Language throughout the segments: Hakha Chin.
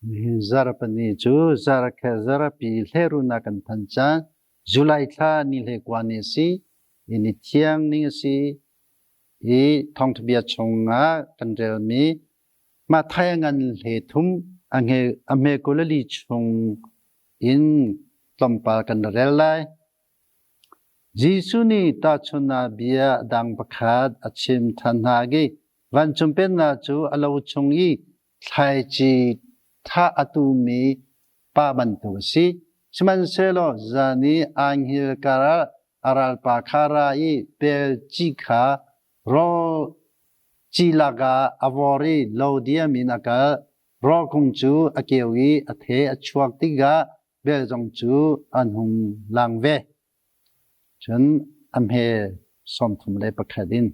Nihin zarhpini cu zarhkhat zarhpi hlerunak kan phan caan July thla ni hlekua ni a si i ni thiang ni a si i thawngṭhabia chungah kan relmi Matthai a ngan hle thum a hme kulali chung in tlawmpal kan rel lai. Jesuh nih tahchunhnak bia dang pakhat a chim ṭhan hna i vancung pennak cu a lo chung i thlaici tha a tumi pa bantuk a si. Sihmanhsehlaw zan i aa hngilh karah a ralpa kha ra i pel ci kha rawl ci lakah a vor i lo diam in a kal. Rawl kung cu a keu i a the a chuak tikah bel zong cu an hung lang ve. Cun a hme 31 in.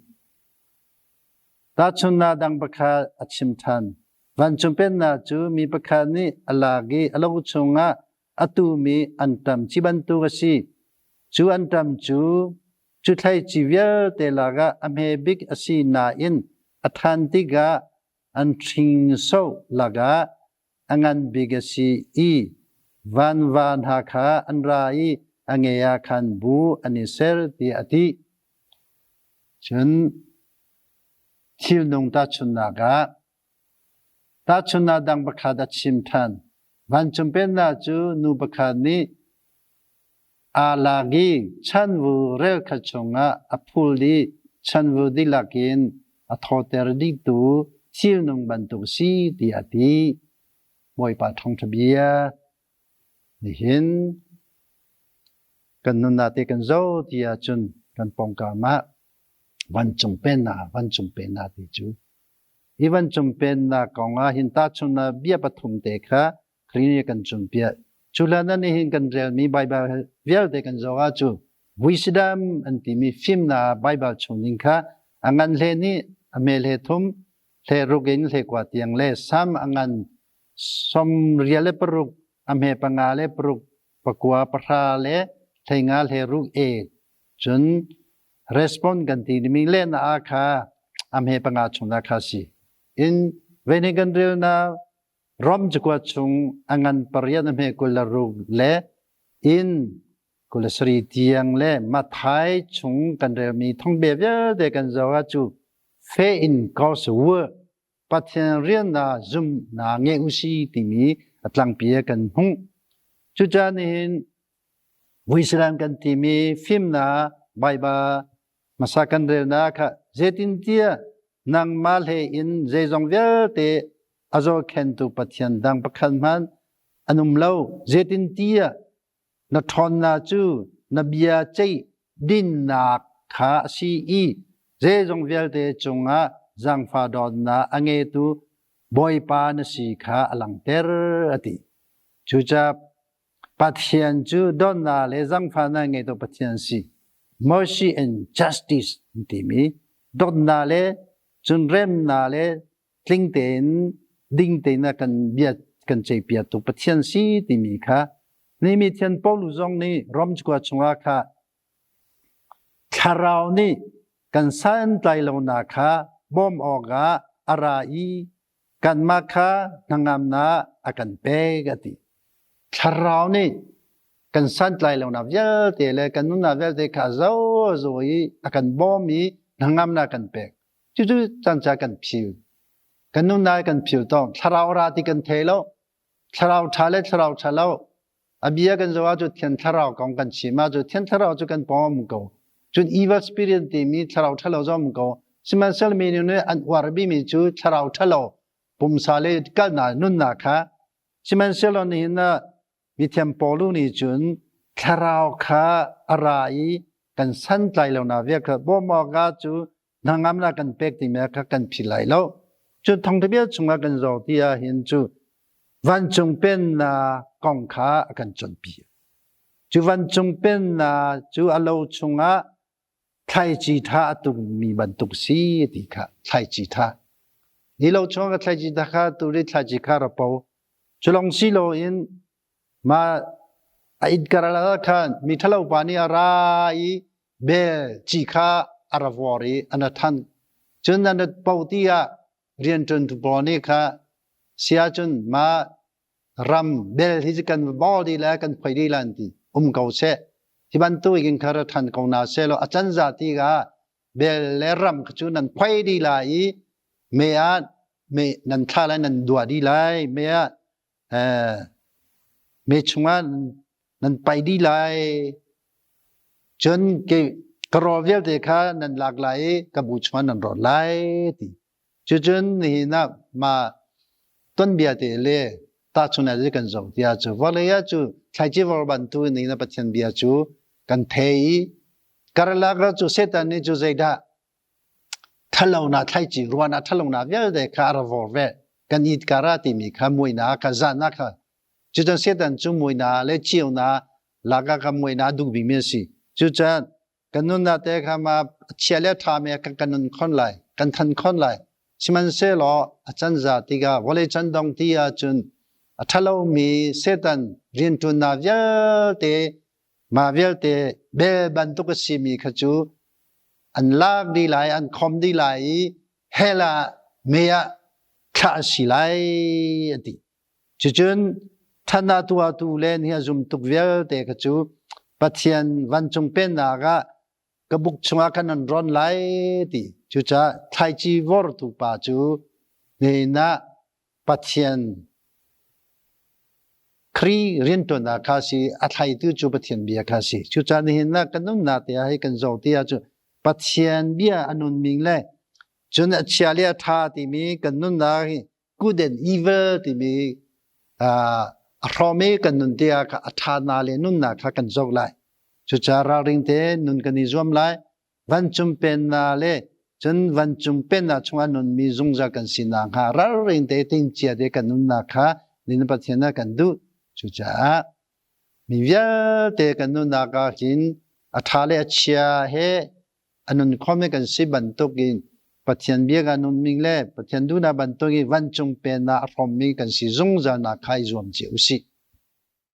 Tahchunhnak dang pakhat a chim ṭhan. Vancung Pennak cu mi pakhat nih a lak i a lo chungah a tumi anṭam ci bantuk a si. Cu anṭam cu cu thlaici vialte lakah a hme bik a si nain a ṭhan tikah an hringso lakah a ngan bik a si i vanva hna kha an ra i a nge ah khan bu an i ser tiah a ti. Cun thilnung tahchunhnak ah tahchunhnak dang pakhat a chim ṭhan. Vancung Pennak cu nu pakhat nih aa lak i chanvu relkhat chungah a phul i chanvu dihlak in a thawter dihtu thilnung bantuk si tiah a ti. Bawipa thawngṭha bia nihin kan nunnak te kan zoh ti ahcun kan pawngkam ah vancung pennak vancung pennak ti cu hi vancung pennak kong ah hin tahchunhnak bia pathum te kha Khrih nih kan cawnpiak. Cu hlan ah nihin kan relmi Baibal vialte kan zoh ahcun wisdom an timi fimnak Baibal chung ning kha a ngan hle nih a me hle thum hle ruk in hle kua tiang le sam a ngan 96 a hme panga le paruk pakua pahra le hleinga hle ruk e cun respond kan ti mi le na a kha a hme panga chung na kha si in vene kan rel na Rom cakuat chung a ngan pariat a hme 26 le in 27 tiang le Matthai chung kan relmi thongbia vialte kan zoh ah cu faith in God's word Pathian rian na zum na nge usi timi a tlangpi ah kan hmuh. Cucaah nihin Wisdom kan timi fimnak Baibal hmasa kan relnak kha zeitintiah nangmah hlei in zeizong vialte a zohkhenhtu Pathian dang pakhat hmanh an um lo. Zeitintiah na ṭhawnnak cu na bia ceih dinnak kha a si i zeizong vialte cungah zaangfah dawtnak a ngeitu Bawipa na si kha a langhter a ti. Cucaah Pathian cu dawtnak le zaangfahnak ngeitu Pathian si. Mercy and justice an timi dawtnak le cun remnak le tling tein ding tein a kan bia kan ceihpiaktu Pathian si timi kha ni mithian Paul zong nih Rom cakuat chungah kha thlarau nih kan santlai lonak kha bawm awkah a ra i kanmah kha hnangamnak a kan pek a ti. Thlarau nih kan santlai lonak vialte le kan nunnak vialte kha zo zo i a kan bawm i hnangamnak kan pek. Cucu canca kan phil. Kan nunnak kan phil tawng. Thlarau ra ti kan thei lo. Thlarau ṭha le thlarau ṭha lo. A bia kan zoh ahcun thian thlarau kong kan chim ahcun thian thlarau cu kan pawm ko. Cun evil spirit timi thlarau ṭhalo zong um ko. Sihmanhsehlaw mi nih an uar bimi cu thlarau ṭhalo pumsa le kalnak nunnak kha sihmanhsehlaw nihin ah Mithiam Paul nih cun thlarau kha a ra i kan santlai lonak vial kha bawm awkah cu hnangamnak kan pek timi kha kan phi lai lo. Cun thawngthabia chungah kan zoh ti ah hin cu vancung pennak kong kha a kan cawnpi. Cu vancung pennak cu a lo chungah thlaici ṭha a tummi bantuk si ti kha thlaici ṭha. Hi lo chungah thlaici ṭha kha tu ri thlaici kha ra po. Culong si loin mah a inn karlak khan mi ṭhalo pa nih a ra i bel ci kha a ra vor i an ra than. Cun an ra po ti ah rianṭuantu pawl nih kha si ahcun mah Ram bel hi cu kan bor dih le kan phoi dih lan ti um ko seh. Hi bantuk in kha ra than ko na seh law a can za ti ka bel le ram kha cu nan phoi dih lai i me ah me nan thla lai, nan dua dih lai, me ah me chungah nan pai dih lai. Cun ke ka rawl vialte kha nan lak lai i ka bu chungah nan rawt lai ti. Cucun nihin ah mah tuanbia te le tahchun ah kan zoh tiah cu vawlei ah cu thlaici vor bantuk in nihin ah Pathian bia cu kan thei i karlak ah cu Satan nih cu zeidah thalonak thlaici ruahnak thalonak vialte kha a ra vor ve. Kan it kara timi kha muinak kha zahnak kha. Cucun Satan cu muinak le ceunak lakah kha muinak duh bikmi a si. Cucun kan nunnak te kha ma chia le ṭha me kan kan nun khon lai, kan than khon lai. Sihmanhsehlaw a can za tikah vawlei can dong ti ahcun a ṭhalomi Satan rianṭuannak vialte, mah vialte bel bantuk a simi kha cu an lak dih lai, an khom dih lai i hell ah mei ah thlah an si lai a ti. Cucun ṭhatnak tuahtu le ni a zum tuk vialte kha cu Pathian vancung pennak ah ka buk chungah khan an rawn lai ti. Cucaah thlaici vortu pa cu nihin ah Pathian Khrih rianṭuannak kha si, a thlaitu cu Pathian bia kha si. Cucaah nihin ah kan nunnak te ah hei kan zoh ti ahcun Pathian bia a nunning le cun a chia le a ṭha timi kan nunnak hi good and evil timi a hrawm i kan nun ti ah a ṭha le nunnak kha kan zoh lai. Cucaah ralring te nun kan i zuam lai. Vancung pennak le cun vancung pennak chungah nunmi zungzal kan si nakhnga ralring te tingcia te kan nunnak kha nin Pathian ah kan duh. Cucaah mi vialte kan nunnak ah hin a ṭha le a chia he a nun khomi kan si bantuk in Pathian bia kan nunning le Pathian duhnak bantuk in vancung pennak a hrawmmi kan si zungzal nak kha i zuam cio usih.